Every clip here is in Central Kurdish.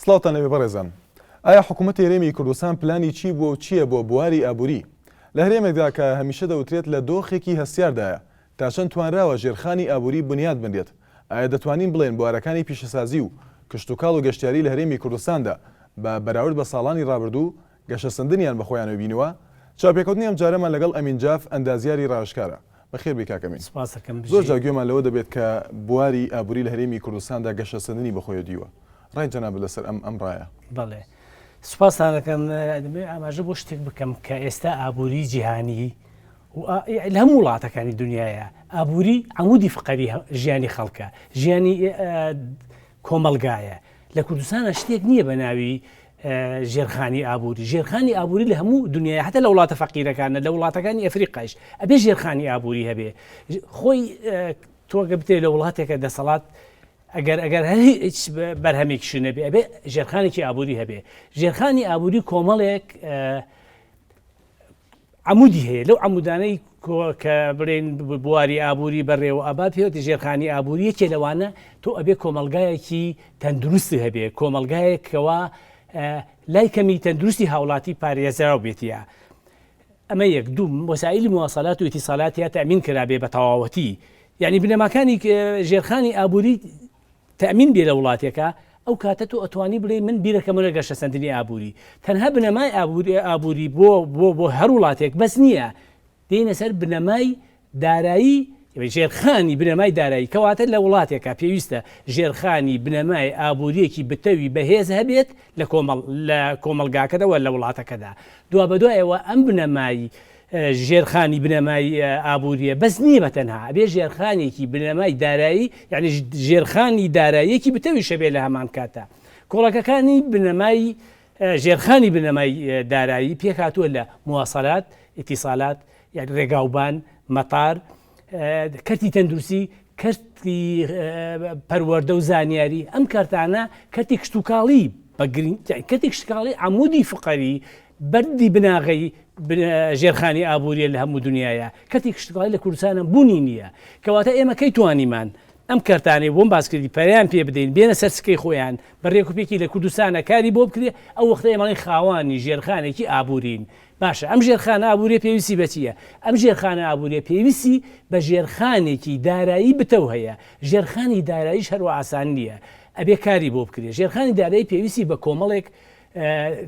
سڵاوتان لێبێ بەڕێزان. ئایا حکوومەتی هەرێمی کوردستان پلانی چی بووە و چییە بۆ بواری ئابووری؟ لە هەرێمێکدا کە هەمیشە دەوترێت لە دۆخێکی هەستیاردایە، تا چەند توانراوە ژێرخانی ئابووری بنیات بنرێت؟ ئایا دەتوانین بڵێین بوارەکانی پیشەسازی و کشتوکاڵ و گەشتیاری لە هەرێمی کوردستاندا بە بەراورد بە ساڵانی ڕابردوو گەشەسەندنیان بەخۆیانەوە بینیوە؟ چاوپێکەوتنی ئەمجارەمان لەگەڵ ئەمین جاف ئەندازیاری ڕاوێژکارە. بەخێر بێی کاک ئەمین. سوپاست دەکەم زۆر بژی. جار گوێمان لەوە دەبێت کە بواری ئابووری لە هەرێمی کوردستاندا گەشەسەندنی بەخۆیەوە دیوە. ڕای جەنابت لەسەر ئەم ئەم ڕایە؟ بەڵێ. سوپاستان دەکەم. دەمەوێت ئاماژە بۆ شتێک بکەم کە ئێستا ئابووری جیهانی و لە هەموو وڵاتەکانی دنیاە ئابووری عەمودی فقەری ژیانی خەڵکە، ژیانی کۆمەڵگایە. لە کوردستانە شتێک نییە بە ناوی ژێرخانی ئابووری ژێرخانی ئابووری لە هەموو دنیای هەتا لە وڵاتە فەقیرەکانە لە وڵاتەکانی ئەفریقایش ئەبێ ژێرخانی ئابووری هەبێ خۆی تۆگە بتێ لە وڵاتێکە دەسەڵات ئەگەر ئەگەر هەر هیچ بەرهەمێکیش نەبێ ئەبێ ژێرخانێکی ئابووری هەبێ ژێرخانی ئابووری کۆمەڵێک عەمودی هەیە، لەو عەمودانەی کە بڵێین بواری ئابووری بەڕێوە ئەبا پێوەتی ژێرخانی ئابووری یەکێ لەوانە تۆ ئەبێ کۆمەڵگایەکی تەندروستی هەبێ کۆمەڵگایەک کەوا لای کەمی تەندروستی هاوڵاتی پارێزراو بێتە ئەمە یەک دوو وەسائلی مواصلات و اتصالات یا تەمین کرابێ بە تەواوەتی یعنی بنەماکانی ژێرخانی ئابووری تەئمین بێ لە وڵاتێکا ئەو کاتە تۆ ئەتوانی بڵێی من بیرەکەمەوە لە گەشەسەندنی ئابووری تەنها بنەمای ئابووری ئابووری بۆ بۆ بۆ هەر وڵاتێک بەس نییە دێینە سەر بنەمای دارایی ژێرخانی بنەمای دارایی کەواتە لە وڵاتێکا پێویستە ژێرخانی بنەمای ئابووریەکی بتەوی بەهێز هەبێت لە کۆمەڵ لە کۆمەڵگاکەدا وە لە وڵاتەکەدا دوابەدوایەوە ئەم بنەمای ژێرخانی بنەمای ئابووریە بەس نییە بە تەنها ئەبێ ژێرخانێکی بنەمای دارایی یعنی ژێرخانی داراییەکی بتەویش هەبێ لە هەمان کاتدا کۆڵەکەکانی بنەمای ژێرخانی بنەمای دارایی پێکهاتووە لە مواصلات اتصالات یعنی ڕێگاوبان مەتار کەرتی تەندروستی کەرتی پەروەردە و زانیاری ئەم کەرتانە کەرتی کشتوکاڵی بە گرنگ کەرتی کشتکاڵی عەمودی فقەری بەردی بناغەی ژێرخانی ئابووریە لە هەموو دنیاە کەرتی کشتوکاڵی لە کوردستانە بوونی نییە کەواتە ئێمە کەی توانیمان ئەم کەرتانەی بۆم باس کردی پەرەیان پێ بدەین بێنە سەر سکەی خۆیان بە رێکوپێکی لە کوردستانە کاری بۆ بکرێ ئەو وەختە ئێمە ئەڵێین خاوانی ژێرخانێکی ئابوورین باشە ئەم ژێرخانە ئابووریە پێویستی بە چییە؟ ئەم ژێرخانە ئابووریە پێویستی بە ژێرخانێکی دارایی بتەو هەیە، ژێرخانی داراییش هەروا ئاسان نییە، ئەبێ کاری بۆ بکرێ، ژێرخانی دارایی پێویستی بە کۆمەڵێک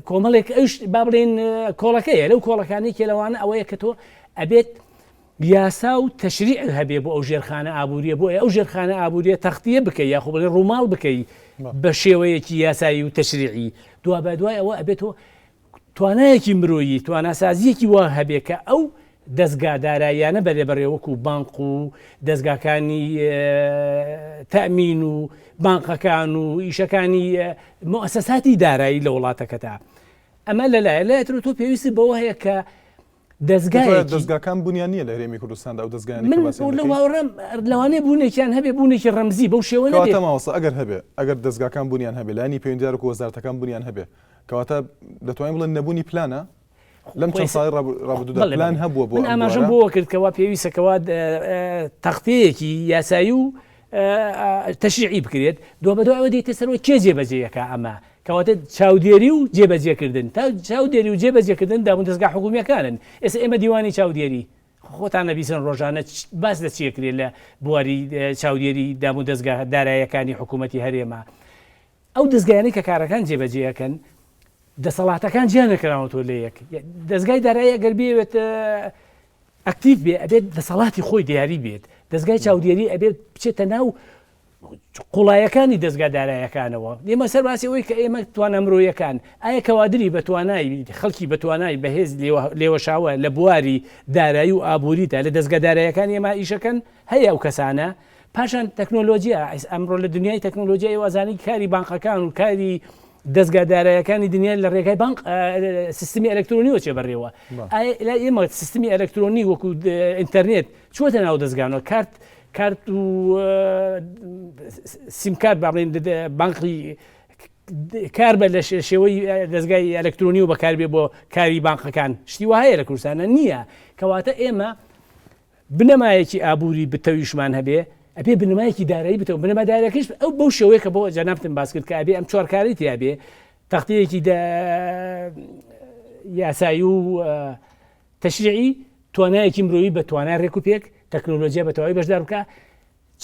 کۆمەڵێک ئەوش با بڵێین کۆڵەکەیە، لەو کۆڵەکانەی کە لەوانە ئەوەیە کە تۆ ئەبێت یاسا و تەشریع هەبێ بۆ ئەو ژێرخانە ئابووریە بۆ ئەو ژێرخانە ئابووریە تەختیە بکەی یاخۆ بڵێ ڕووماڵ بکەی بە شێوەیەکی یاسایی و تەشریعی دوابەدوای ئەوە ئەبێت تۆ توانایەکی مرۆیی، تواناسازییەکی وا هەبێ کە ئەو دەزگا داراییانە بەرێ بەڕێ وەکوو بانق و دەزگاکانی تەئمین و بانقەکان و ئیشەکانی موئەسەساتی دارایی لە وڵاتەکەتا. ئەمە لە لایە، لای تر تۆ پێویستت بەوە هەیە کە دەزگایەکی. دەزگاکان بوونیان نییە لە هەرێمی کوردستاندا ئەو دەزگایانەی کە باسیان دەکەی؟ من لەو باوەڕەم لەوانەیە بوونێکیان هەبێ بوونێکی ڕەمزی بەو شێوە نەبێ. کەواتە مامۆستا ئەگەر هەبێ، ئەگەر دەزگاکان بوونیان هەبێ، لایەنی پەیوەندیدار وەکوو وەزارەتەکان بوونیان هەبێ، کەواتە دەتوانین بڵێن نەبوونی پلانە؟ لەم چەند ساڵی ڕابردوودا پلان هەبووە بۆ من ئاماژەم بۆ کرد کەوا پێویستە کەوا تەختەیەکی یاسایی و تەشریعی بکرێت دوابەدوای ئەوە دێتە سەرەوە کێ جێبەجێیەکە ئەمە کەواتە چاودێری و جێبەجێکردن تا چاودێری و جێبەجێکردن دامودەزگا حکومییەکانن ئێستا ئێمە دیوانی چاودێری خۆتان نەبیسن ڕۆژانە باس لە چیەکرێت لە بواری چاودێری دامودەزگا دارایەکانی حکوومەتی هەرێمە ئەو دەزگایانەی کە کارەکان جێبەجێ ئەکەن دەسەڵاتەکان جیا نەکراونەتەوە لە یەک دەزگای دارایی ئەگەر بێوێت ئەکتیڤ بێ ئەبێت دەسەڵاتی خۆی دیاری بێت دەزگای چاودێری ئەبێت بچێتە ناو قوڵایەکانی دەزگا دارایەکانەوە ئێمە سەر باسی ئەوەی کە ئێمە توانا مرۆیەکان ئایا کەوادری بە توانای خەڵکی بە توانای بەهێز لێوەشاوە لە بواری دارایی و ئابووریدا لە دەزگا دارایەکان ئێمە ئیشەکەن هەیە ئەو کەسانە پاشان تەکنۆلۆجیا ئەمڕۆ لە دنیای تەکنۆلۆجیا ئێوە ئەزانی کاری بانقەکان و کاری دەزگا دارایەکانی دنیا لە ڕێگای بانق سیستمی ئەلکترۆنیەوە چێ بەڕێوە لای ئێمە سیستمی ئەلکترۆنی وەکو ئینتەرنێت چوەتە ناو دەزگانەوە کارت کارت و سیمکارت با بڵێن بانقی کار بە لە شێوەی دەزگای ئەلکترۆنی و بەکاربێ بۆ کاری بانقەکان شتی وایە لە کوردستانە نییە کەواتە ئێمە بنەمایەکی ئابووری بتەویشمان هەبێ. ئەبێ بنەمایەکی دارایی بتەوە بنەما دارەکەش ئەو بەو شێوەیە کە بۆ جەنابتم باس کرد کە ئەبێ ئەم چوار کاری تیا بێ تەختەیەکی یاسایی و تەشریعی توانایەکی مرۆیی بە توانای ڕێک و پێک تەکنۆلۆژیا بە تەواوی بەشدار بکە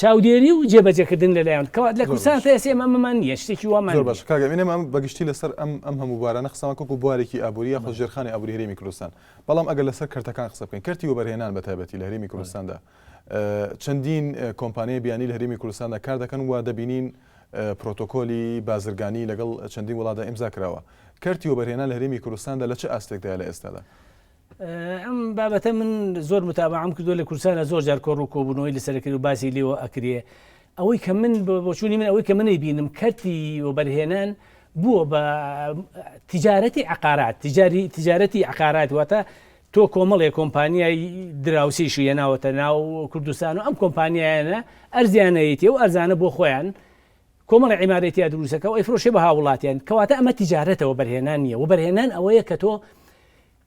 چاودێری و جێبەجێکردن لەلایەن کەوات لە کوردستان تا ئێستا ئێمە ئەمەمان نییە شتێکی وامان زۆر باشە کاک ئەمین ئێمە بەگشتی لەسەر ئەم ئەم هەموو بوارانە قسەمان کرد وەکو بوارێکی ئابووری یاخود ژێرخانی ئابووری هەرێمی کوردستان بەڵام ئەگەر لەسەر کەرتەکان قسە بکەین کەرتی وەبەرهێنان بە تایبەتی لە هەرێمی کوردستاندا چەندین کۆمپانیای بیانی لە هەرێمی کوردستاندا کار دەکەن و دەبینین پرۆتۆکۆلی بازرگانی لەگەڵ چەندین وڵاتدا ئیمزا کراوە کەرتی وەبەرهێنان لە هەرێمی کوردستاندا لە چ ئاستێکدایە لە ئێستادا؟ ئەم بابەتە من زۆر متابعەم کردووە لە کوردستانە زۆر جار کۆڕ و کۆبوونەوەی لەسەر کرد و باسی لێوە ئەکرێ ئەوەی کە من بۆچوونی من ئەوەی کە منی بینم کەرتی وەبەرهێنان بووە بە تجارەتی عقارات تجاری تجارەتی عقارات واتە تۆ کۆمەڵێ کۆمپانیای دراوسیشی هێناوەتە ناو کوردستان و ئەم کۆمپانیایانە ئەرزیانەیەتی و ئەرزانە بۆ خۆیان کۆمەڵی عیمارەی تیا دروستەکە و ئەیفرۆشێ بە هاووڵاتیان کەواتە ئەمە تیجارەتە وەبەرهێنان نییە وەبەرهێنان ئەوەیە کە تۆ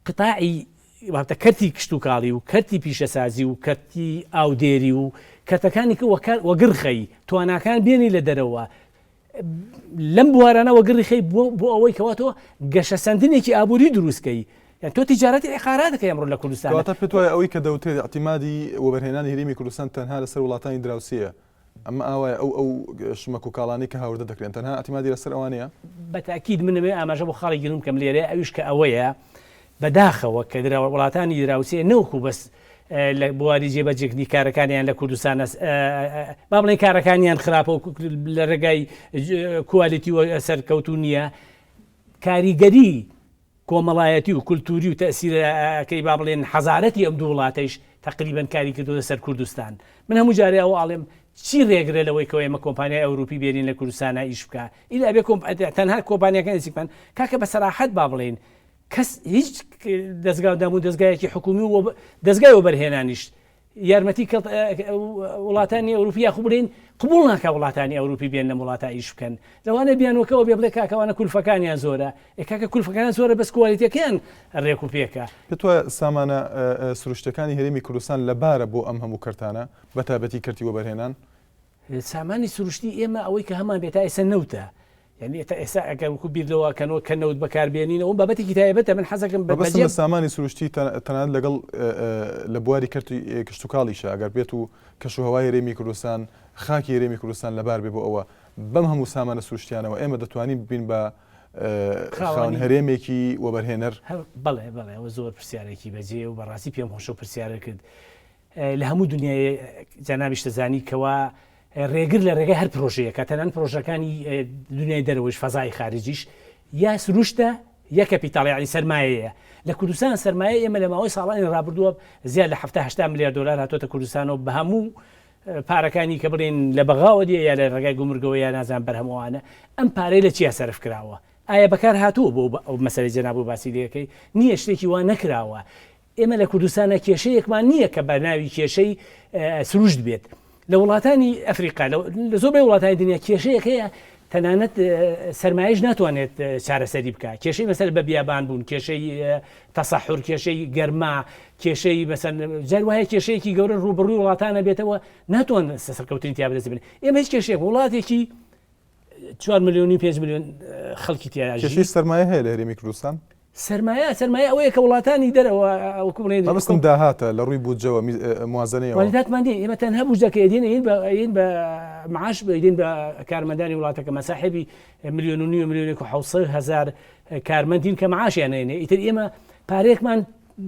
قطاعی واتە کەرتی کشتوکاڵی و کەرتی پیشەسازی و کەرتی ئاودێری و کەرتەکانی کە وەگڕخەی تواناکان بێنی لە دەرەوە لەم بوارانە وەگڕی خەی بۆ ئەوەی کەوا تۆ گەشەسەندنێکی ئابووری دروستکەی یان تۆ تیجارەتی عقارات دەکەی ئەمڕۆ لە کوردستان کەواتە پێت وایە ئەوەی کە دەوترێت ئیعتیمادی وەبەرهێنانی هەرێمی کوردستان تەنها لەسەر وڵاتانی دراوسێیە ئەمە ئاوایە ئەو ئەو شمەک و کاڵانەی کە هاوردە دەکرێن تەنها ئیعتیمادی لەسەر ئەوانەیە؟ بە تەئکید من ئەمەوێ ئاماژە بۆ خاڵی گرنگ بکەم لێرە ئەویش کە ئەوەیە بە داخەوە کە درا وڵاتانی دراوسێ نەوەکو بەس لە بواری جێبەجێکردنی کارەکانیان لە کوردستان با بڵێن کارەکانیان خراپە و لە ڕێگای quality و سەرکەوتوو نییە کاریگەری کۆمەڵایەتی و کولتووری و تەئسیرەکەی با بڵێن حەزارەتی ئەم دوو وڵاتەیش تەقریبەن کاری کردۆتە سەر کوردستان. من هەموو جارێ ئەوە ئەڵێم چی ڕێگرە لەوەی کە ئێمە کۆمپانیای ئەوروپی بێنین لە کوردستانا ئیش بکا ئیلا ئەبێ کۆمپ تەنها کۆمپانیاکانی نزیکمان کاکە بە سەراحەت با بڵێین کەس هیچ دەزگا و دام و دەزگایەکی حکوومی و دەزگای وەبەرهێنانیش یارمەتی وڵاتانی ئەوروپی یاخو بڵێین قبوڵ ناکا وڵاتانی ئەوروپی بێن لەم وڵاتە ئیش بکەن لەوانەیە بیانوەکەەوە بێ بڵێ کاکەوانە کولفەکانیان زۆرە ئێ کاکە کولفەکانیان زۆرە بەس quality ەکەیان ڕێک و پێکە. پێت وایە سامانە سروشتیەکانی هەرێمی کوردستان لەبارە بۆ ئەم هەموو کەرتانە بەتایبەتی کەرتی وەبەرهێنان؟ سامانی سروشتی ئێمە ئەوەی کە هەمان بێ تا ئێستا نەوتە یانی تا ئێستا ئەگەر وەکو بیر لەوە کەنەوە کە نەوت بەکاربێنین ئەوە بابەتێکی تایبەتە من حەزەکەم بە مەبەستم لە سامانی سروشتی تەنانەت لەگەڵ لە بواری کەرتی کشتوکاڵیشە ئەگەر بێت و کەشوهەوای هەرێمی کوردستان خاکی هەرێمی کوردستان لەبار بێ بۆ ئەوە بەم هەموو سامانە سروشتیانەوە ئێمە دەتوانین ببین بە خاوەن هەرێمێکی وەبەرهێنەر؟ بەڵێ بەڵێ ئەوە زۆر پرسیارێکی بەجێ و بەڕاستی پێم خۆشە و پرسیارە کرد لە هەموو دنیای جەنابیش دەزانی کەوا ڕێگر لە ڕێگای هەر پرۆژەیەکە تەنان پرۆژەکانی دنیای دەرەوەش فەزای خارجیش یا سروشتە یا کەپیتاڵ یعنی سەرمایەیە لە کوردستان سەرمایە ئێمە لە ماوەی ساڵانی ڕابردووە زیاد لە 70 ملیار دلار هاتۆتە کوردستانەوە بە هەموو پارەکانی کە بڵێن لە بەغاوە دێ یا لە ڕێگای گومرگەوە یا نازان بەرهەمەوانە ئەم پارەی لە چیا سەرف کراوە ئایا بەکار هاتووە بۆ ئەو مەسەلەی جەناب و باسی لەکەی نییە شتێکی وا نەکراوە ئێمە لە کوردستانا کێشەیەکمان نییە کە بە ناوی کێشەی سروشت بێت. لە وڵاتانی ئەفریقا، لە زۆربەی وڵاتانی دنیا کێشەیەک هەیە تەنانەت سەرمایەش ناتوانێت چارەسەری بکات. کێشەی مەسەلەن بە بیابان بوون، کێشەی تەسەحور، کێشەی گەرما، کێشەی مەسەلەن جار وایە کێشەیەکی گەورە ڕووبەڕووی وڵاتانە بێتەوە ناتوان سەرکەوتنی تیا بەدەست بێنن. ئێمە هیچ کێشەیەک وڵاتێکی 4 ملیۆن و 5 ملیۆن خەڵکی تیا کێشەی سەرمایە هەیە لە هەرێمی کوردستان؟ سەرمایە، سەرمایە ئەوەیە کە وڵاتانی دەرەوە وەکو بڵێن مەبەستم داهاتە لە ڕووی بودجەوە موازنەیەوە. وارداتمان نییە، ئێمە تەنها بودجەکە ئەدەین ئەیین بە ئەیین بە معاش ئەیدەین بە کارمەندانی وڵاتەکەمان ساحێبی ملیۆن و نیو ملیۆنێک و 700 هەزار کارمەندین کە معاشیان ئەینێ ئیتر ئێمە پارەیەکمان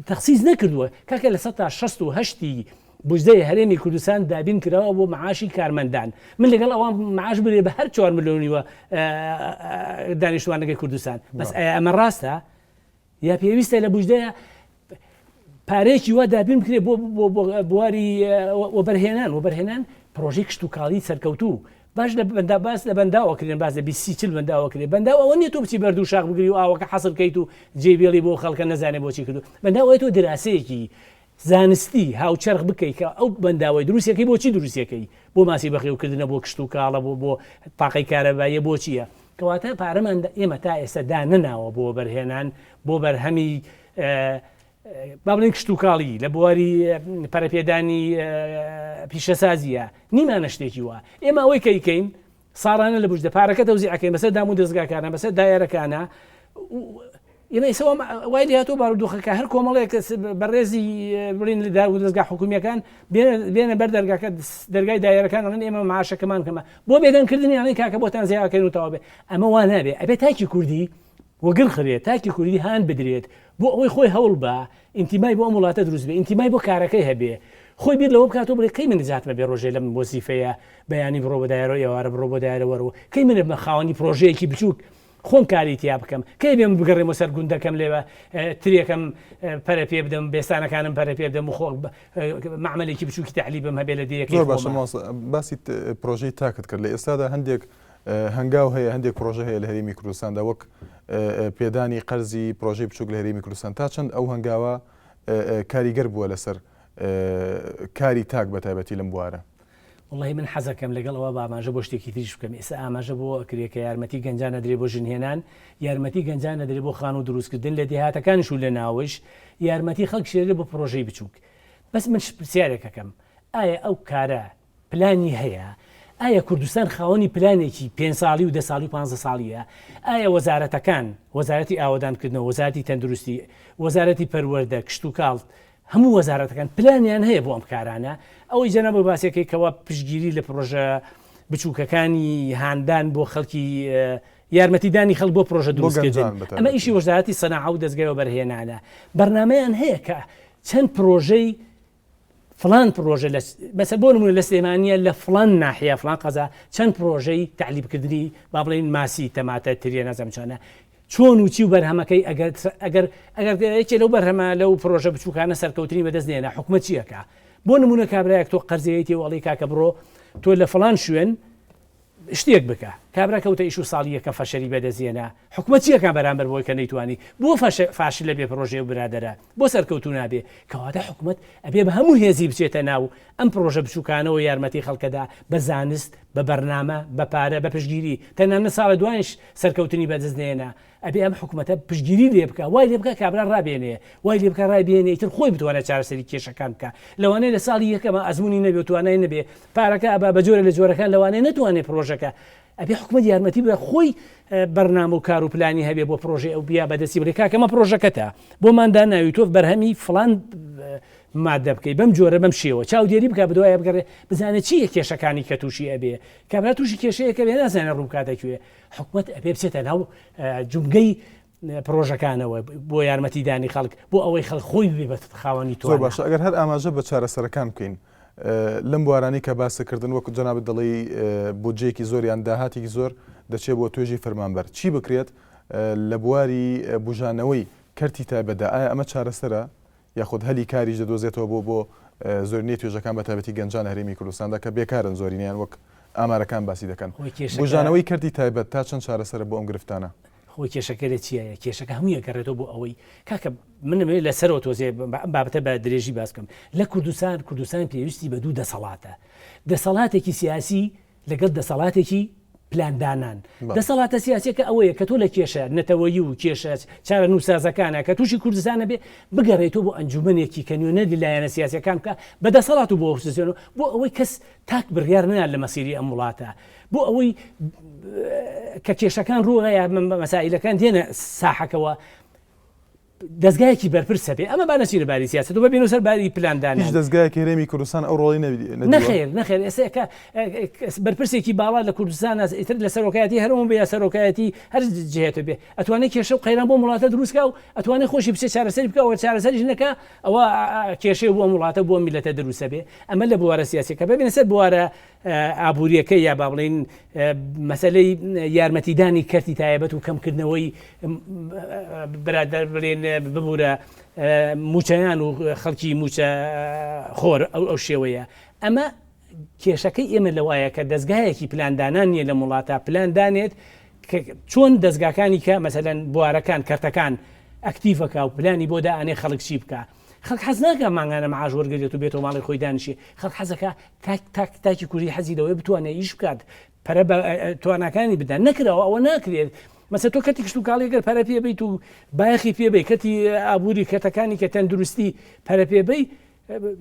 تەخسیس نەکردووە کاکە 68% ی بودجەی هەرێمی کوردستان دابین کراوە بۆ معاشی کارمەندان من لەگەڵ ئەوان معاش بدرێ بە هەر چوار ملیۆنی و دانیشتوانەکەی کوردستان بەس ئایا ئەمە ڕاستە یا پێویستە لە بودجەیە پارەیەکی وا دابین بکرێ بۆ بواری وەبەرهێنان وەبەرهێنان پرۆژەی کشتوکاڵی سەرکەوتوو باش لە بەندا باس لە بەنداوە کرێن باس لە 20 40 بەنداوە کرێ بەنداو ئەوە نییە تۆ بچی بەرد و شاخ بگری و ئاوەکە حەسر بکەیت و جێ بێڵی بۆ خەڵکە نەزانێ بۆچی کردو بەنداو ئەوەیە تۆ دراسەیەکی زانستی هاوچەرخ بکەی کە ئەو بەنداوەی دروستیەکەی بۆچی دروستیەکەی بۆ ماسی بەخێوکردنە بۆ کشتوکاڵە بۆ بۆ تاقەی کارەباییە بۆ چییە کەواتە پارەمان ئێمە تا ئێستا دانەناوە بۆ وەبەرهێنان بۆ بەرهەمی. با بڵێن کشتوکاڵی، لە بواری پەرەپێدانی پیشەسازییە، نیمانە شتێکی وا. ئێمە ئەوەی کە ئەیکەین ساڵانە لە بودجە پارەکە تەوزیع ئەکەین بەسەر دام و دەزگاکانە، بەسەر دایەرەکانە. ئێمە ئێستا وای لێهاتووە بارودۆخەکە هەر کۆمەڵێک بەڕێزی بڵین لە دار و دەزگا حکومییەکان بێنە بەر دەرگاکە دەرگای دایەرەکان ئەڵێن ئێمە معاشەکەمان کەمە بۆ بێدەنگکردنی ئەڵێن کاکە بۆتان زیاکەین و تەواو بێ. ئەمە وا نابێ، ئەبێ تاکی کوردی وەگڕ خرێت، تاکی کوردی هان بدرێت بۆ ئەوەی خۆی هەوڵ با ئینتیمای بۆ ئەم وڵاتە دروست بێ، ئینتیمای بۆ کارەکەی هەبێ، خۆی بیر لەوە بکاتەوە بڵێ کەی من نجاتم ئەبێ ڕۆژێ لەم وەزیفەیە بەیانی بڕۆ بۆ دایەرە و ئێوارە بڕۆ بۆ دایەرە وەرەوە، کەی من ئەبمە خاوەنی پڕۆژەیەکی بچووک خۆم کاری تیا بکەم، کەی ئەبێ من بگەڕێمەوە سەر گوندەکەم لێوە ترێکەم پەرە پێ بدەم، بێستانەکانم پەرە پێ بدەم و خۆ مەعمەلێکی بچووکی تەعلیبم هەبێ لە دێیەکەی زۆر باشە خۆما. مامۆستا باسی پرۆژەی تاکت کرد، لە ئێستادا هەندێک هەنگاو هەیە، هەندێک پرۆژە هەیە لە هەرێمی کوردستاندا وەک پێدانی قەرزی پرۆژەی بچووک لە هەرێمی کوردستان، تا چەند ئەو هەنگاوە کاریگەر بووە لەسەر کاری تاک بە تایبەتی لەم بوارە؟ وەڵاهی من حەزەکەم لەگەڵ ئەوە بە ئاماژە بۆ شتێکی تریش بکەم، ئێستا ئاماژە بۆ ئەکرێ کە یارمەتی گەنجان ئەدرێ بۆ ژنهێنان، یارمەتی گەنجان ئەدرێ بۆ خانوو دروستکردن لە دێهاتەکانیش و لە ناوەیش، یارمەتی خەڵکیش ئەدرێ بۆ پرۆژەی بچووک. بەس من پرسیارێک ئەکەم، ئایا ئەو کارە پلانی هەیە؟ ئایا کوردستان خاوەنی پلانێکی پێنج ساڵی و دە ساڵی و پانزە ساڵییە؟ ئایا وەزارەتەکان، وەزارەتی ئاوەدانکردنەوە، وەزارەتی تەندروستی، وەزارەتی پەروەردە، کشتوکاڵ، هەموو وەزارەتەکان پلانیان هەیە بۆ ئەم کارانە؟ ئەوەی جەنابت باسیەکەی کەوا پشتگیری لە پرۆژە بچووکەکانی هاندان بۆ خەڵکی یارمەتیدانی خەڵک بۆ پرۆژە دروستکردن، ئەمە ئیشی وەزارەتی سەناعە و دەزگای وەبەرهێنانە. بەرنامەیان هەیە کە چەند پرۆژەی فڵان پڕۆژە لە مەسەل بۆ نمونە لە سلێمانیە لە فڵان ناحیە فڵان قەزا چەند پڕۆژەی تەعلیب کردنی با بڵێین ماسی تەماتە تریە نازانم چۆنە چۆن و چی و بەرهەمەکەی ئەگەر ئەگەر ئەگەر یەکێ لەو بەرهەمە لەو پڕۆژە بچووکانە سەرکەوتنی بەدەست نێنا حکومەت چی ئەکا بۆ نمونە کابرایەک تۆ قەرزەیەتی و ئەڵێی کاکە بڕۆ تۆ لە فڵان شوێن شتێک بکە. کابرا کەوتە ئیش و ساڵی یەکەم فەشەلی بەدەست هێنا. حکومەت چی ئەکا بەرامبەر بەوەی کە نەیتوانی؟ بۆ فاشلە بێ پڕۆژەی ئەو برادەرە؟ بۆ سەرکەوتوو نابێ؟ کەواتە حکومەت ئەبێ بە هەموو هێزی بچێتە ناو ئەم پڕۆژە بچوکانەوە یارمەتی خەڵکەدا بە زانست، بە بەرنامە، بە پارە، بە پشتگیری. تەنانەت ساڵە دوایش سەرکەوتنی بەدەست نەیەنا. ئەبێ ئەم حکومەتە پشتگیری لێ بکا وای لێ بکا کابرا ڕابێنێ وای لێ بکا ڕایبێنێ ئیتر خۆی بتوانێت چارەسەری کێشەکان بکا لەوانەیە لە ساڵی یەکەما ئەزموونی نەبێ و توانای نەبێ پارەکە ئەبا بە جۆرە لە جۆرەکان لەوانەیە نەتوانێ پرۆژەکە ئەبێ حکومەت یارمەتی بدا خۆی بەرنامە و کار و پلانی هەبێ بۆ پرۆژەی ئەو بیا بەدەستی بڵێ کاکە ئەمە پرۆژەکەتە بۆمان داناوی تۆ بەرهەمی فڵان مادە بکەی بەم جۆرە بەم شێوە چاودێری بکە بدوایە بگەڕێ بزانێ چییە کێشەکانی کە تووشی ئەبێ کابرا تووشی کێشەیەکە بێ نازانێ ڕووبکاتە کوێ حکومەت ئەبێ بچێتە ناو جومگەی پڕۆژەکانەوە بۆ یارمەتیدانی خەڵک بۆ ئەوەی خەڵک خۆی ببێ بە خاوەنی توانا. زۆر باشە ئەگەر هەر ئاماژە بە چارەسەرەکان بکەین لەم بوارانەی کە باست کردن وەک جەنابت دەڵێی بودجەیەکی زۆر یان داهاتێکی زۆر دەچێت بۆ توێژی فەرمانبەر چی بکرێت لە بواری بوژانەوەی کەرتی تایبەتدا ئایا ئەمە چارەسەرە یاخود هەلی کاریش دەدۆزێتەوە بۆ بۆ زۆرینەی توێژەکان بە تایبەتی گەنجان لە هەرێمی کوردستاندا کە بێکارن زۆرینەیان وەک ئامارەکان باسی دەکەن. خۆی کێشەکە. بوژانەوەی کەرتی تایبەت تا چەند چارەسەرە بۆ ئەم گرفتانە؟ خۆی کێشەکە لە چیایە؟ کێشەکە هەمووی ئەگەڕێتەوە بۆ ئەوەی کاکە من ئەمەوێ لە سەرەوە تۆزێ ئەم بابەتە بە درێژی باس بکەم. لە کوردستان کوردستان پێویستی بە دوو دەسەڵاتە. دەسەڵاتێکی سیاسی لەگەڵ دەسەڵاتێکی پلاندانان. دەسەڵاتە سیاسیەکە ئەوەیە کە تۆ لە کێشە نەتەوەیی و کێشە چارەنووسسازەکانە کە تووشی کوردستان ئەبێ بگەڕێیتەوە بۆ ئەنجومەنێکی کە نوێنەری لایەنە سیاسیەکان بکا بە دەسەڵات و بۆ ئۆپۆزسیۆن بۆ ئەوەی کەس تاک بڕیار نەیات لە مەسیری ئەم وڵاتە بۆ ئەوەی کە کێشەکان ڕووەیە مەسائیلەکان دێنە ساحەکەوە دەزگایەکی بەرپرس هەبێ ئەمە با نەچینە باری سیاسەت و ببینەوە سەر باری پلاندانان. هیچ دەزگایەکی هەرێمی کوردستان ئەو ڕۆڵەی نەدیوە؟ نەخێر نەخێر ئێستا کە بەرپرسێکی باڵا لە کوردستان ئیتر لە سەرۆکایەتی هەرەوە بێ یا سەرۆکایەتی هەر جهێتە بێ ئەتوانێت کێشە و قەیران بۆ وڵاتە دروست کا و ئەتوانێت خۆشی بچێت چارەسەری بکا و چارەسەریش نەکا ئەوە کێشەیە بۆ ئەم وڵاتە بۆ میللەتە دروستە بێ ئەمە لە بوارە سیاسیەکە ببینە سەر بوارە ئابووریەکەی یا با بڵێین مەسەلەی یارمەتیدانی کەرتی تایبەت و کەمکردنەوەی برادەر بڵێن ببوورە موچەیان و خەڵکی موچە خۆر ئەو ئەو شێوەیە ئەمە کێشەکەی ئێمە لەوایە کە دەستگایەکی پلاندانان نییە لە وڵاتە پلان دانێت چۆن دەستگاکانی کە مەسەلەن بوارەکان کەرتەکان ئەکتیڤەکە و پلانی بۆ دائەنێ خەڵک چی بکە خەڵک حەز ناکا مانگانە معاش وەرگرێت و بێتەوە ماڵی خۆی دانیشێ، خەڵک حەزەکا تاک تاک تاکی کوردی حەزی لەوەیە بتوانێت ئیش بکات پەرە بە تواناکانی بدا، نەکراوە ئەوە ناکرێت. مەسە تۆ کەرتی کشتوکاڵی گەر پەرە پێ بیت و بایەخی پێ بی کەرتی ئابووری کەرتەکانی کە تەندروستی پەرە پێ بی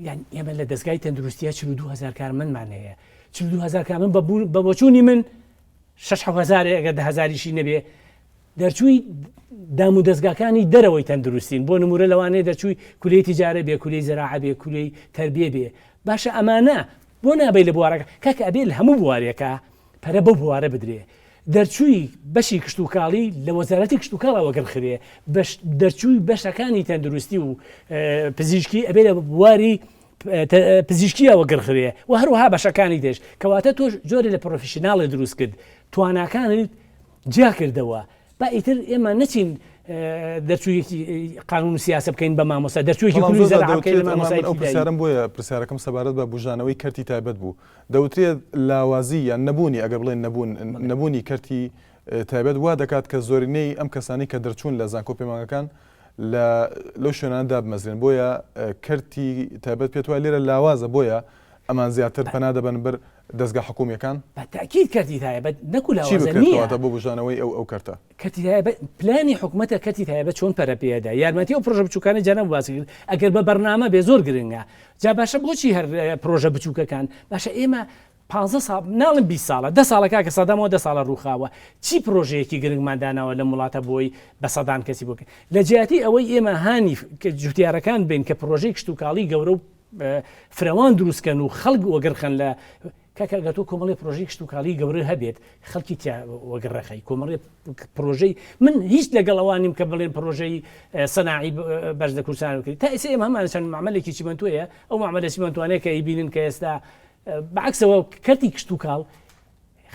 یان ئێمە لە دەستگای تەندروستیە 42 هزار کارمەندمان هەیە 42 هزار کارمەند بە بۆچوونی من 6 هزار ئەگەر ده هزاریشی نەبێ دەرچووی دام و دەستگاکانی دەرەوەی تەندروستین بۆ نمورە لەوانەیە دەرچووی کولەی تیجارە بێ کولەی زراعە بێ کولەی تەربیە بێ باشە ئەمانە بۆ نابەی لە بوارەکە کاکە ئەبێ لە هەموو بوارێکا پەرە بەو بوارە بدرێ دەرچووی بەشی کشتوکاڵی لە وەزارەتی کشتوکاڵا وەگەڕخرێ بەش دەرچووی بەشەکانی تەندروستی و پزیشکی ئەبێ لە بواری پزیشکیە وەگەڕخرێ و هەروەها بەشەکانی ترش کەواتە تۆش جۆرێ لە professional ێ دروست کرد تواناکانت جیا کردەوە با ئیتر ئێمە نەچین دەرچوویەکی قانون و سیاسە بکەین بە مامۆستا دەرچوویەکی بەڵام کولی زۆر زەراعە بکەین دەوترێت بە ئەمە مامۆستای من ئەو ابتدایی. پرسیارەم بۆیە پرسیارەکەم سەبارەت بە بوژانەوەی کەرتی تایبەت بوو دەوترێت لاوازی یان نەبوونی ئەگەر بڵێن نەبوون نەبوونی کەرتی تایبەت وا دەکات کە زۆرینەی ئەم کەسانەی کە دەرچوون لە زانکۆ پەیمانگەکان لە لەو شوێنانە دابمەزرێن بۆیە کەرتی تایبەت پێت وایە لێرە لاوازە بۆیە ئەمان زیاتر پەنا دەبەن بەر دەزگا حکومییەکان؟ بە تەئکید کەرتی تایبەت نەکو چی لاوازە بکرێت نییە. کەواتە بۆ بوژانەوەی ئەو ئەو کەرتە؟ کەرتی تایبەت پلانی حکومەتە کەرتی تایبەت چۆن پەرە پێ ئەدا یارمەتی ئەو پرۆژە بچوکانەی جەنابت باسی کرد ئەگەر بە بەرنامە بێ زۆر گرنگە جا باشە بۆچی هەر پرۆژە بچوکەکان باشە ئێمە پانزە ساڵ ناڵێم 20 ساڵە دە ساڵە کاکە سەدامەوە دە ساڵە ڕووخاوە چی پرۆژەیەکی گرنگمان داناوە لەم وڵاتە بۆی بە سەدان کەسی بۆ لە جیاتی ئەوەی ئێمە هانی جوتیارەکان بین کە پرۆژەی کشتوکاڵی گەورە و فرەوان دروستکەن و خەڵک وەگەرخەن لە کاکە ئەگەر تۆ کۆمەڵی پرۆژەی کشتوکاڵی گەورە هەبێت خەڵکی تیا وەگەڕەخەی کۆمەڵی پرۆژەی من هیچ لەگەڵ ئەوانیم کە بڵێن پرۆژەی سەناعی بەرز لە کوردستان بکرێت تا ئێستا ئێمە هەمان چەند معمەلێکی چیمەنتۆیە ئەو معمەلە چیمەنتوانەیە کە ئەیبینن کە ئێستا بەعکسەوە کەرتی کشتوکاڵ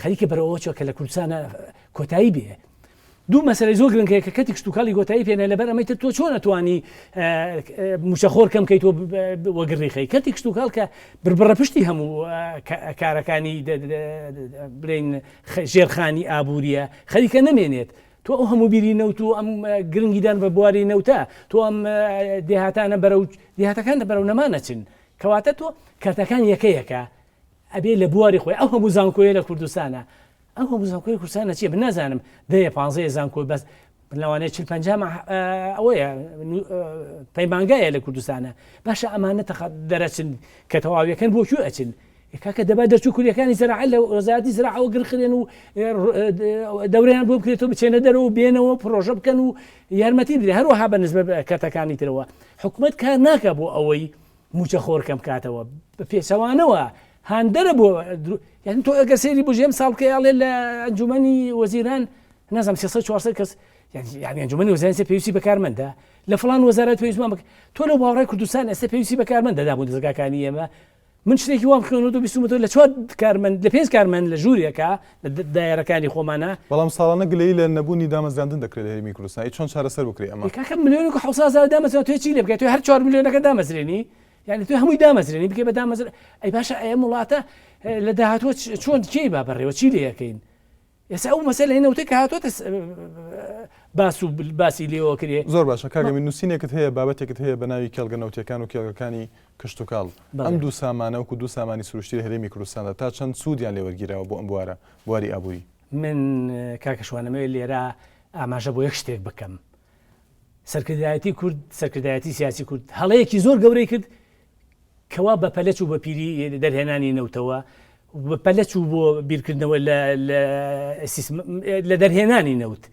خەریکە بەرەو ئەوە چوە کە لە کوردستانە کۆتایی بێ. دوو مەسەلەی زۆر گرنگ هەیە کە کەرتی کشتوکاڵی کۆتایی پێ نایە لەبەر ئەمەی تر تۆ چۆن ئەتوانی موچەخۆر کەم کەیت وەگڕی خەی کەرتی کشتوکاڵ کە بربڕە پشتی هەموو کارەکانی بڵێین ژێرخانی ئابووریە خەریکە نەمێنێت تۆ ئەو هەموو بیری نەوت و ئەم گرنگیدان بە بواری نەوتە تۆ ئەم دێهاتانە بەرەو دێهاتەکان بەرەو نەمانەچن کەواتە تۆ کەرتەکان یەکە یەکە ئەبێ لە بواری خۆی ئەو هەموو زانکۆیە لە کوردستانە ئەو هەموو زانکۆی کوردستانە چیە من نازانم دەیە پانزەیە زانکۆ بەس لەوانەیە چل پەنجا ئەوەیە پەیمانگایە لە کوردستانە باشە ئەمانە تەخە دەرەچن کە تەواویەکەن بۆ کوێ ئەچن کاکە دەبا دەرچوو کوریەکانی زراعە لە وەزارەتی زراعەوە گرخرێن و دەورەیان بۆ بکرێت و بچێنە دەرەوە و بێنەوە پرۆژە بکەن و یارمەتی بدرێت هەروەها بە نسبە کەرتەکانی ترەوە حکومەت کار ناکە بۆ ئەوەی مووچەخۆر کەم کاتەوە بە پێچەوانەوە هاندەرە بۆ یعنی تۆ ئەگەر سەیری بژێم ساڵ بکەی ئەڵێ لە ئەنجومەنی وەزیران نازانم 300 400 کەس یعنی ئەنجومەنی وەزیران ئێستا پێویستی بە کارمەندە لە فڵان وەزارەت پێویستمان بە تۆ لەو باوەڕای کوردستان ئێستا پێویستی بە کارمەندە دابوو دەزگاکانی ئێمە من شتێکی وام خوێنەوە بیستمەوە لە چوار کارمەند لە پێنج کارمەند لە ژوورێکە لە دایەرەکانی خۆمانە. بەڵام ساڵانە گلەیی لە نەبوونی دامەزراندن دەکرێت لە هەرێمی کوردستان، ئەی چۆن چارەسەر بکرێت ئەمە؟ ئەی کاکە ملیۆنێک و حەوسەد هەزار دامەزراوە تۆ چی لێ بکەی تۆ هەر چوار ملیۆنەکە دامەزرێنی یانی تۆ هەمووی دامەزرێنی بکەی بە دامەزر ئەی باشە ئەی ئەم وڵاتە لە داهاتووە چۆن کێی با بەڕێوە چی لێ ئەکەین ئێستا ئەو مەسەلەی نەوتە کە هاتۆتە باس و باسی لێوە کرێ. زۆر باشە کاک ئەمین نووسینێکت هەیە بابەتێکت هەیە بە ناوی کێڵگە نەوتیەکان و کێڵگەکانی کشتوکاڵ ئەم دوو سامانە وەکو دوو سامانی سروشتی لە هەرێمی کوردستاندا تا چەند سوودیان لێ وەرگیراوە بۆ ئەم بوارە بواری ئابووری؟ من کاکە شوان ئەمەوێت لێرە ئاماژە بۆ یەک شتێک بکەم سەرکردایەتی کورد سەرکردایەتی سیاسی کورد هەڵەیەکی زۆر گەورەی کرد کەوا بە پەلە چوو بە پیری دەرهێنانی نەوتەوە بە پەلە چوو بۆ بیرکردنەوە لە دەرهێنانی نەوت.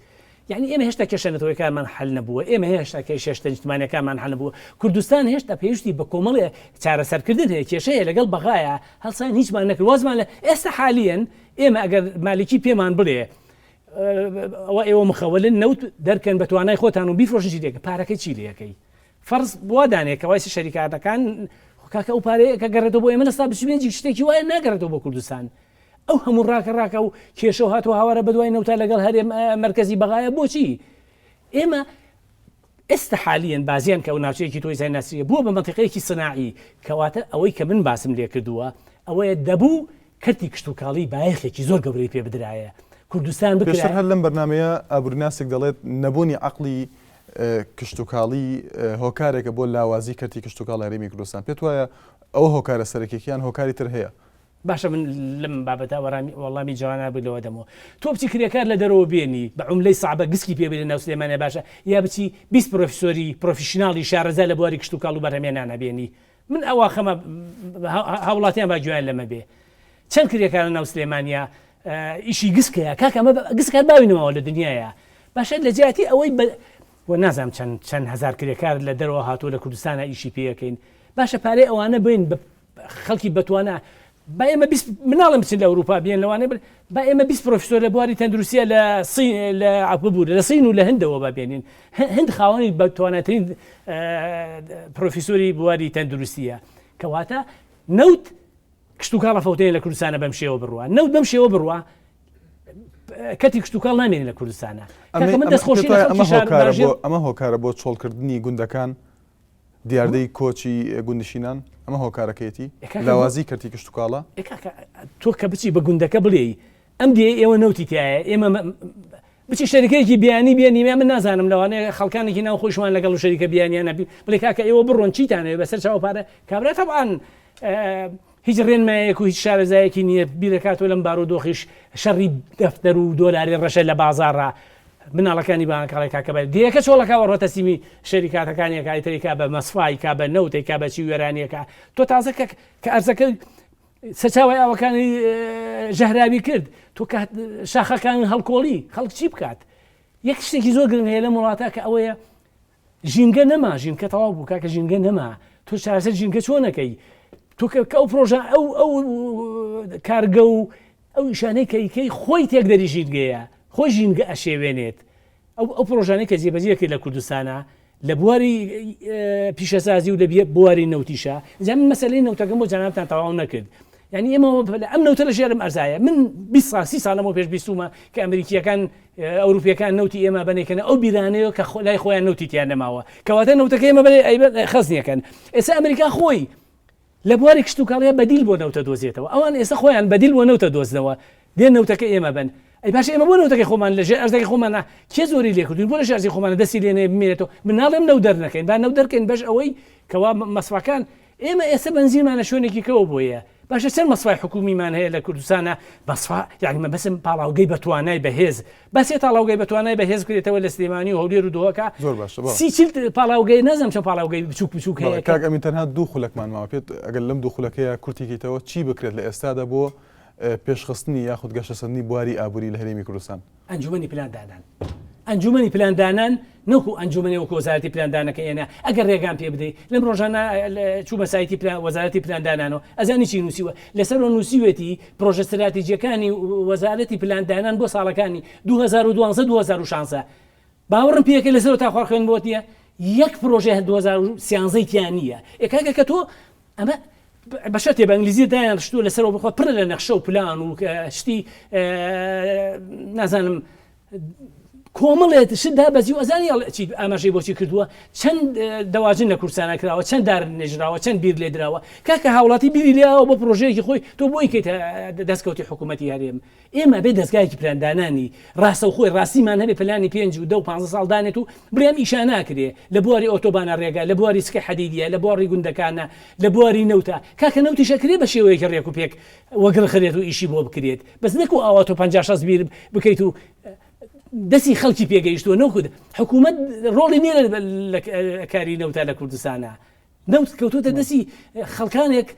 یعنی ئێمە هێشتا کێشە نەتەوەیەکانمان حل نەبووە ئێمە هێشتا کێشە نیشتمانیەکانمان حل نەبووە کوردستان هێشتا پێویستی بە کۆمەڵێ چارەسەرکردن هەیە کێشەیە لەگەڵ بەغایە هەڵسان هیچمان نەکرد وازمان لە ئێستا حالیەن ئێمە ئەگەر مالکی پێمان بڵێ ئەوە ئێوە مخەوەلن نەوت دەرکەن بە توانای خۆتان و بیفرۆشن چی لێکە پارەکەی چی لەکەی فەرز وا دانێ کە وایسە شەریکاتەکان خۆ کاکە ئەو پارەیە کە گەڕێتەوە بۆ ئێمە لە سا 25 شتێکی وایە ناگەڕێتەوە بۆ کوردستان ئەو هەموو ڕاکە ڕاکە و کێشە و هاتوو هاوارە بەدوای نەوتا لەگەڵ هەرێم مەرکەزی بەغایە بۆچی ئێمە ئێستا حالیەن بازیان کە ئەو ناوچەیەکی تۆی زای ناسریە بووە بە مەنتیقەیەکی سناعی کەواتە ئەوەی کە من باسم لێ کردووە ئەوەیە دەبوو کەرتی کشتوکاڵی بایەخێکی زۆر گەورەی پێ بدرایە کوردستان پێشتر بکرایە. هەر لەم بەرنامەیە ئابووریناسێک دەڵێت نەبوونی عەقڵی کشتوکاڵی هۆکارێکە بۆ لاوازی کەرتی کشتوکاڵ لە هەرێمی کوردستان، پێت وایە ئەوە هۆکارە سەرەکیەکە یان هۆکاری تر هەیە؟ باشە من لەم بابەتە وەرامی وەڵامی جوانە بوو لەوە دەمەوە تۆ بچی کرێکار لە دەرەوە بێنی بە عوملەی سەعبە گسکی پێ بێنە ناو سلێمانیا باشە یا بچی 20 پرۆفیسۆری professional ی شارەزا لە بواری کشتوکاڵ و بەرهەمێنانە بێنی من ئەوە خەمە هاوڵاتیان با گوێیان لەمە بێ چەند کرێکارە ناو سلێمانیا ئیشی گسکەیە کاکە ئەمە گسکار باوی نەماوە لە دنیاە باشە لە جیاتی ئەوەی بە و نازانم چەند چەند هەزار کرێکار لە دەرەوە هاتووە لە کوردستانە ئیشی پێەکەین باشە پارەی ئەوانە بین بە خەڵکی بەتوانا با ئێمە 20 مناڵم بچن لە ئەوروپا بێن لەوانەیە بن با ئێمە 20 پرۆفیسۆر لە بواری تەندروستیە لە سین لە ببوورە لە سین و لە هندەوە با بێنین هند خاوەنی بەتواناترین پرۆفیسۆری بواری تەندروستیە کەواتە نەوت کشتوکاڵە فەوتەیە لە کوردستانە بەم شێوە بڕوە نەوت بەم شێوە بڕوە کەتی کشتوکاڵ نامێنێ لە کوردستانە من دەستخۆشی ئەمە هۆکارە بۆ چۆڵکردنی گوندەکان دیاردەی کۆچی گوندنشینان ئەمە هۆکارەکەیەتی لاوازی کەرتی کشتوکاڵە؟ ئێ کاکە تۆ کە بچی بە گوندەکە بڵێی ئەم دێیەی ئێوە نەوتی تیایە ئێمە بچی شەریکەیەکی بیانی بێنی من نازانم لەوانەیە خەڵکانێکی ناو خۆیشمان لەگەڵ و شەریکە بیانیانە بڵێ کاکە ئێوە بڕۆن چیتان هەیە بەسەر چاو پارە کابرا تەبعەن هیچ ڕێنمایەک و هیچ شارەزایەکی نییە بیرەکاتەوە لەم بارودۆخیش شەڕی دەفتەر و دۆلاری ڕەشە لە بازاڕا مناڵەکانی بانکاڵی کاکە بە دێیەکە چۆڵەکە وەڕۆ تەسلیمی شەریکاتەکانیەکە ئیتریکا بە مەسفای کا بە نەوتێک کا بە چی وێرانیەکە تۆ تازە کە کە ئەرزەکە سەرچاوی ئاوەکانی ژەهراوی کرد تۆ کە شاخەکان هەڵکۆڵی خەڵک چی بکات یەک شتێکی زۆر گرنگ هەیە لەم وڵاتە کە ئەوەیە ژینگە نەما ژینکە تەواو بوو کاکە ژینگە نەما تۆ چارەسەر ژینگە چۆن ئەکەی تۆ کە ئەو پرۆژە ئەو ئەو کارگە و ئەو ئیشانەی کە ئیکەی خۆی تێکدەری ژینگەیە خۆی ژینگە ئەشێوێنێت ئەو ئەو پرۆژانەی کە جێبەجێ کرد لە کوردستانە لە بواری پیشەسازی و لە بواری نەوتیشە جا من مەسەلەی نەوتەکەم بۆ جەنابتان تەواو نەکرد یعنی ئێمە ئەم نەوتە لە ژێرم ئەرزایە من 20 سال 30 سال لەمەو پێش بیستومە کە ئەمریکیەکان ئەوروپیەکان نەوتی ئێمە بەنێکەنە ئەو بیرانەیە کە لای خۆیان نەوتی تیان نەماوە کەواتە نەوتەکە ئێمە بەێ خەزنیەکەن ئێستا ئەمریکا خۆی لە بواری کشتوکاڵیە بەدیل بۆ نەوتە دۆزێتەوە ئەوان ئێستا خۆیان بەدیل بۆ نەوتە دۆزنەوە دێن نەوتەکە ئێمە بن ئەی باشە ئێمە بۆ نەوتەکەی خۆمان لە ژێر ئەرزەکەی خۆمانە کێ زۆری لێ کردوین بۆ لە ژێر ئەرزی خۆمانە دەستی لێ نەیە بمێنێتەوە من ناڵێم نەوت دەرنەکەین با نەوت دەرکەین بەش ئەوەی کەوا مەسفاکان ئێمە ئێستا بەنزینمان لە شوێنێکی کەوە بۆیە باشە چەند مەسفای حکومیمان هەیە لە کوردستانە مەسفا یعنی مەبەسم پاڵاوگەی بەتوانای بەهێز بەسێ تاڵاوگەی بەتوانای بەهێز بکرێتەوە لە سلێمانی و هەولێر و دهۆکە زۆر باشە بەڵێ. سی چل پاڵاوگەی نازانم چەند پاڵاوگەی بچوک بچوک بەڵێ هەیە کە کاک ئەمین تەنها دوو خولەکمان ماوە پێت ئەگەر لەم دوو خولەکەیە کورتی کەیتەوە چی بکرێت لە ئێستادا بۆ پێشخستنی یاخود گەشەسەندنی بواری ئابووری لە هەرێمی کوردستان؟ ئەنجومەنی پلاندانان ئەنجومەنی پلاندانان نەوکو ئەنجومەنی وەکو وەزارەتی پلاندانەکە ئێنا ئەگەر ڕێگام پێ بدەی لەم ڕۆژانە چوومە سایتی پلان وەزارەتی پلاندانانەوە ئەزانی چی نووسیوە لەسەرەوە نووسیوێتی پرۆژە ستراتیجیەکانی وەزارەتی پلاندانان بۆ ساڵەکانی 2012 2016 باوەڕم پێکە لەسەرەوە تا خوار خوێن بۆت نییە یەک پرۆژەی 2013 تیا نییە ئێ کاکە کە تۆ ئەمە بە شەرتێ بە ئینگلیزی دایان ڕشتووە لەسەرەوە بخوا پڕە لە نەخشە و پلان و شتی نازانم کۆمەڵێت شت دابەزی و ئەزانی چی ئاماژەی بۆچی کردووە چەند دەواجن لە کوردستانە کراوە چەند دار نێژراوە چەند بیر لێدراوە کاکە هاوڵاتی بیری لێاوە بۆ پرۆژەیەکی خۆی تۆ بۆی کەیت دەستکەوتی حکوومەتی هەرێم ئێمە ئەبێ دەزگایەکی پلاندانانی ڕاستەوخۆی ڕاستیمان هەبێ پلانی پێنج و دە و پانزە ساڵ دانێت و بڵێ ئەم ئیشە ناکرێ لە بواری ئۆتۆبانە ڕێگا لە بواری سکە حەدیدیە لە بواری گوندەکانە لە بواری نەوتە کاکە نەوتیش ئەکرێ بە شێوەیەکی ڕێک و پێک وەگڕ خرێت و ئیشی بۆ بکرێت بەس نەکو ئاوا تۆ پەنجا شەست بیر بکەیت و دەستی خەڵکی پێگەیشتووە نەوکو حکوومەت ڕۆڵی نییە لە کاری نەوتە لە کوردستانە نەوت کەوتوتە دەستی خەڵکانێک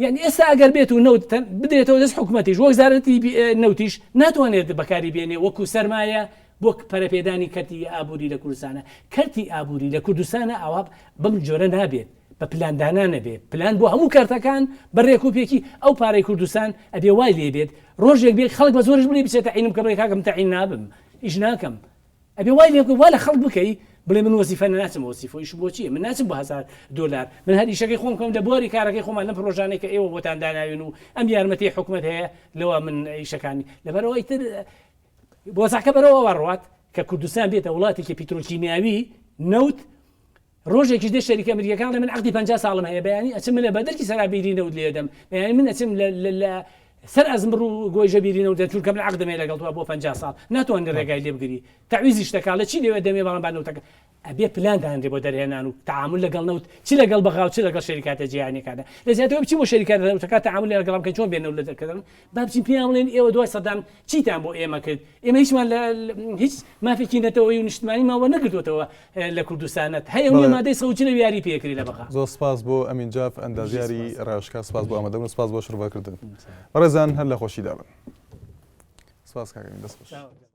یعنی ئێستا ئەگەر بێت و نەوت بدرێتەوە دەست حکوومەتیش وەک زارەتی نەوتیش ناتوانێت بەکاری بێنێ وەکو سەرمایە بۆ پەرەپێدانی کەرتی ئابووری لە کوردستانە کەرتی ئابووری لە کوردستانە ئاوا بەم جۆرە نابێت بە پلاندانان نەبێت پلان بۆ هەموو کەرتەکان بە ڕێک و پێکی ئەو پارەی کوردستان ئەبێ وای لێ بێت ڕۆژێک بێت خەڵک بە زۆرش بڵێ بچێتە عینم کە بڵێ کاکەم تەعین نابم ئیش ناکەم ئەبێ وای لێ بکەی وا لە خەڵک بکەی بڵێ من وەزیفە ناچم وەزیفە ئیشم بۆ چییە من ناچم بۆ هەزار دۆلار من هەر ئیشەکەی خۆم کەم لە بواری کارەکەی خۆمان لەم پرۆژانەی کە ئێوە بۆتان داناوین و ئەم یارمەتی حکومەت هەیە لەوە من ئیشەکانی لەبەرەوە ئیتر وەزعەکە بەرەوە ئەوە ڕوات کە کوردستان بێتە وڵاتێکی پیترۆکیمیاوی نەوت ڕۆژێکیش دێ شەریکە ئەمریکیەکان ئەڵێ من عەقدی 50 ساڵم هەیە بەیانی ئەچم من لە بەدەرکی سەرا بیری نەوت لێ دەم بەیانی من ئەچم لە لە لە سەر ئەزمڕ و گۆیژە بیری نەوت دەم چونکە من عەقدم هەیە لەگەڵ تۆ بۆ 50 ساڵ ناتوانانی ڕێگای لێ بگری تەعویزیش دەکا لە چی لێوێ دەمێ بەڵام با نەوتەکە. ئەبێ پلان دانرێ بۆ دەرهێنان و تەعامول لەگەڵ نەوت چ لەگەڵ بەغا و چ لەگەڵ شەریکاتە جیهانیەکاندا لە جیاتەوە بچین بۆ شەریکاتە نەوتەکان تەعامول لەگەڵ بکەین چۆن بێن نەوت لە دەرکردن با بچین پێیان بڵێن ئێوە دوای سەدام چیتان بۆ ئێمە کرد ئێمە هیچمان لە هیچ مافێکی نەتەوەیی و نیشتمانیمان وەرنەگرتووەتەوە لە کوردستانە هەیە و نییە مادەی 140 یاری پێکرێ لە بەغا. زۆر سپاس بۆ ئەمین جاف ئەندازیاری ڕاوێژکار سپاس بۆ ئامادەبوون سپاس بۆ شرۆڤەکردن بەڕێزان هەر لە خۆشیدا بن سپاس کاک ئەمین دەست خۆش.